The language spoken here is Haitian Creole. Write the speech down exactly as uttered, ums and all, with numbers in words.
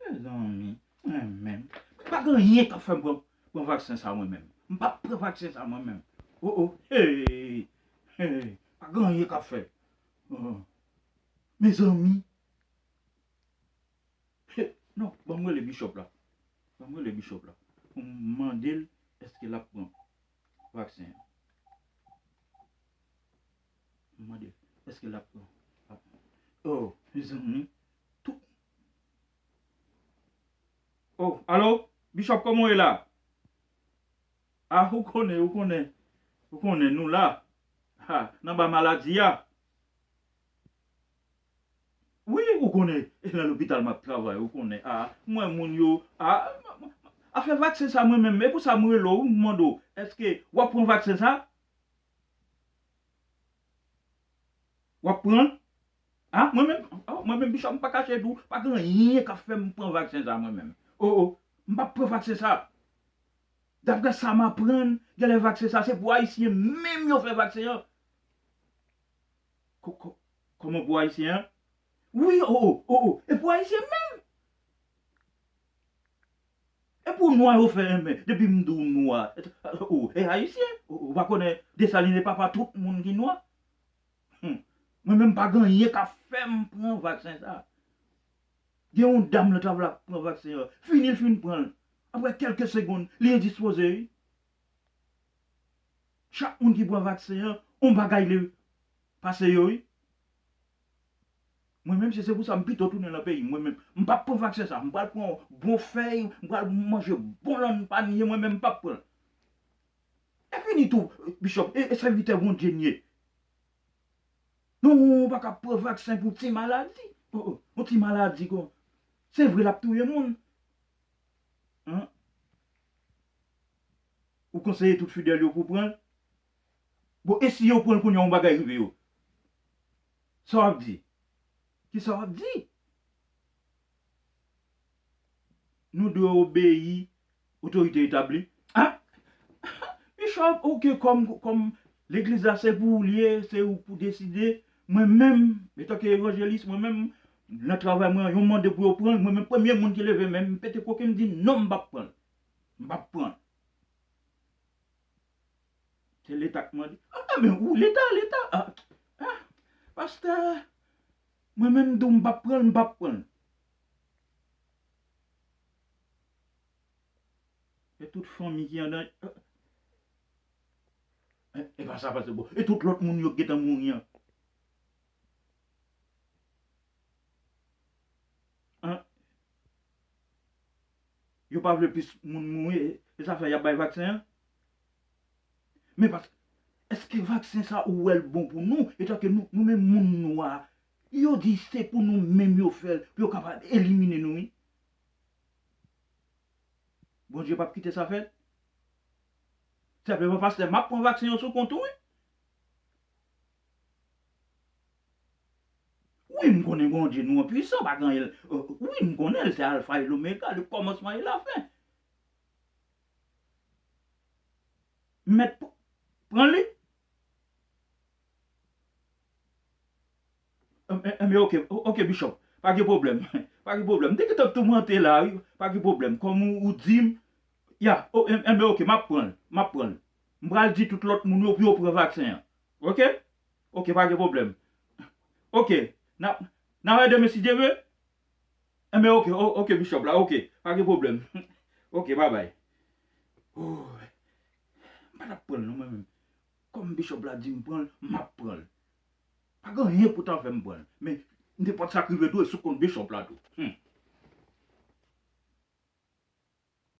Mezanmi, mwen menm. Pa gen anyen k ap fè m pran, pran vaksen sa mwen menm. M p ap pran vaksen sa mwen menm. Oh, oh, hey, hey, pa gen anyen k ap fè. Oh, oh. Mezanmi. Hey, non, ban m rele Bishop la. Ban m rele Bishop la. Pou m mande l èske l ap pran vaksen an. M mande l èske l ap pran. Oh, mezanmi. Tout. Oh, alo? Bishop, kòman w ye la? Ah, ou konnen, ou konnen. Ou konnen, nou la. Ha, nan ba maladi a. Wi, ou konnen, e nan lopital m ap travay, ou konnen. Ah, mwen moun yo, ah, afè vaksen sa mwen menm, e pou sa m rele w, m mande w, èske w ap pran vaksen sa? W ap pran l? Ah, mwen menm, oh, mwen menm, Bishop, m pa kache tou, pa gen anyen k ap fè m pran vaksen sa mwen menm. Oh, oh, m p ap pran vaksen sa. Daprè sa m aprann, genlè vaksen sa, se pou Ayisyen menm yo fè vaksen an. Ko-, ko-, kòman pou Ayisyen an? Wi, oh, oh, oh, oh, e pou Ayisyen menm. E pou nwa yo fè, enben, depi m di w nwa, ou, e Ayisyen, ou, ou pa konnen Desalin e papa tout moun ki nwa? Hmm. Mwen menm pa gen anyen k ap fè m pran vaksen sa. Gen yon dam nan travay la pran vaksen an. Fini l fin pran l. Apre kèlke segonn, li endispoze, wi. Chak moun ki pran vaksen an, yon bagay li pase yo, wi. Mwen menm, si se pou sa, m pito tounen nan peyi m, mwen menm. M p ap pran vaksen sa. M pral pran yon bon fèy, m pral manje bon lann panye, mwen menm, m p ap pran l. E fini tou, Bishop, e, e sèvitè Bondye n ye. Non, ou pa ka pran vaksen pou ti maladi. Oh, oh, yon ti maladi kon. Se vre, l ap touye moun. Hein? Ou konseye tout fidèl yo pou pran l? Bon, e si yo pran l kounye a, yon bagay rive yo? Sa w ap di? Kisa w ap di? Nou dwe obeyi otorite etabli. Ah! Bishop, oke, kòm, kòm legliz la se pou ou l ye, se ou k pou deside. Mwen menm, antanke evanjelis, mwen menm, nan travay mwen, yon mande pou yo pran l, mwen menm, premye moun ki leve men, m pete koke, m di, "Non, m p ap pran l. M p ap pran l." Se Leta k mande. Ah, men ou, Leta, Leta. Ah, ah, pastè, mwen menm, m di w, m p ap pran l, m p ap pran l. E tout fanmi ki an danje. E, e pa sa, pastè, bon. E tout lòt moun yo k gentan mouri an. An? Yo pa vle plis moun mouri, e, e sa fè y ap bay vaksen an? Men pas-, èske vaksen sa ou wè l bon pou nou? Etanke nou, nou menm moun nwa, yo di se pou nou menm yo fè l, pou yo kapab elimine nou, wi. Bondye p ap kite sa fèt. Senpleman, pastè, m ap pran vaksen yo sou kont ou, wi. Wi, m konnen Bondye nou an pwisan, pa gen anyen l. Wi, m konnen l se Alfa e Lomega, le kòmansman e lafen. Mèt pr-, pran li. Enben, oke, o-, oke, Bishop, pa gen pwoblèm. Pa gen pwoblèm. M te gentan toumante la, wi, pa gen pwoblèm. Kòm ou, ou di m, ya, o-, en-, enben, oke, m ap pran l, m ap pran l. M pral di tout lòt moun yo pou yo pran vaksen an. Oke? Oke, pa gen pwoblèm. Oke, n a, n a wè demen si Dye vle. Enben, oke, o-, oke, Bishop la, oke, pa gen pwoblèm. Oke, babay. Oh, m pa t ap pran l non, mwen menm. Kòm Bishop la di m pran l, m ap pran l. Pa gen anyen pou ta fè m pran l. Men, nenpòt sa k rive tou, e sou kont Bishop la tou. Hmm.